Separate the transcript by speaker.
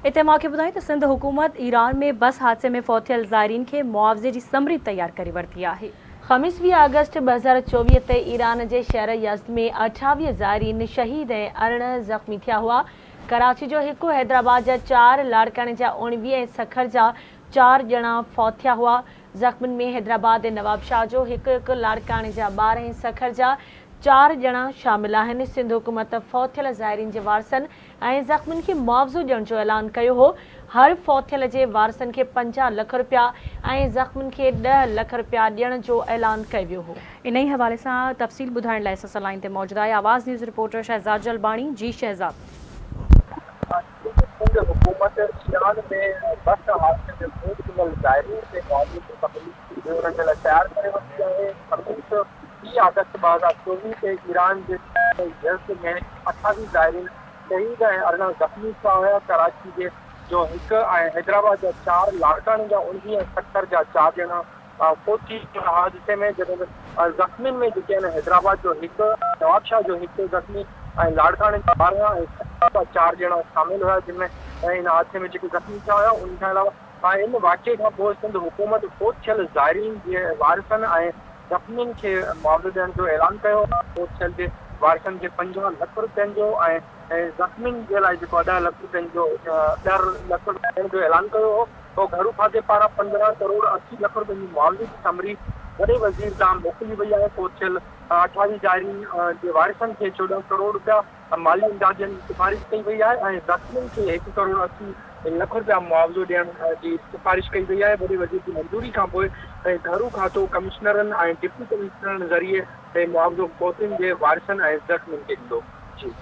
Speaker 1: اتي مان کي ٻڌايون ته سنڌ حڪومت ايران ۾ بس حادثي ۾ فوت ٿيل زائرين کي معاوضي جي سمري تيار ڪري ورتي آهي.
Speaker 2: خميس 20 آگسٽ 2024 تي ايران جي شهر يزد ۾ 28 زائرين شهيد ۽ 18 زخمي ٿيا هئا. ڪراچي جو هڪ، حيدرآباد جا چار، لاڙڪاڻي جا 19 ۽ سکر جا چار ڄڻا فوت ٿيا هئا. زخمين ۾ حيدرآباد ۽ نوابشاهه جو هڪ هڪ، لاڙڪاڻي جا 12 ۽ سکر جا چار ڄڻا شامل آهن. سنڌ حڪومت فوت ٿيل زائرين جي وارثن ۽ زخمين کي معاوضو ڏيڻ جو اعلان ڪيو هو. هر فوت ٿيل جي وارثن کي 50 لک رپيا ۽ زخمين کي ڏهه لک رپيا ڏيڻ جو اعلان ڪيو ويو هو.
Speaker 1: انهي حوالي سان تفصيل ٻڌائڻ لاء اسان سان لائين تي موجود آهي آواز نيوز رپورٽر شهزاد جلباڻي. جي شهزاد.
Speaker 3: سنڌ حڪومت ايران ۾ بس حادثي ۾ فوت ٿيندڙ زائرين کي معاوضي جي سمري انهن جي لاء تيار ڪري ورتي آهي. خميس 30 آگسٽ 2024 تي ايران جي شهر يزد ۾ 28 زائرين شهيد ۽ 18 زخمي ٿيا هيا، ڪراچي جي جو هڪ ۽ حيدرآباد جا چار، لاڙڪاڻي جا 19 ۽ سکر جا چار ڄڻا فوت ٿي ويا حادثي ۾ جڏهن ته زخمين ۾ جيڪي آهن حيدرآباد جو هڪ، نوابشاهه جو هڪ زخمي ۽ لاڙڪاڻي جا 12 ۽ سکر جا چار ڄڻا شامل هيا جن ۾ ان حادثي ۾ جيڪي زخمي ٿيا هيا ان کان علاوه ان واقعي کان پوء سنڌ حڪومت فوت ٿيل زائرين جي وارثن ۽ زخمين کي معاوضو ڏيڻ جو اعلان ڪيو، فوت ٿيل جي وارثن کي 50 لک رپين جو ۽ زخمين جي لاء جيڪو آهي ڏهه لک رپين جو ڏهه لک رپيا ڏيڻ جو اعلان ڪيو هو. پوء گهرو کاتي پاران 15 ڪروڙ 80 لک رپين جي معاوضي جي سمري وڏي وزير ڏانهن موڪلي وئي آهي، فوت ٿيل 28 زائرين جي وارثن کي 14 ڪروڙ رپيا مالي امداد ڏيڻ جي سفارش ڪئي وئي آهي ۽ زخمين کي هڪ ڪروڙ 80 لک رپيا معاوضو ڏيڻ جي سفارش ڪئي وئي آهي، وڏي وزير جي منظوري کانپوء گهرو کاتو ڪمشنرن ۽ ڊپٽي ڪمشنرن ذريعي معاوضو فوتين جي وارثن ۽ زخمين کي ڏيندو. جي.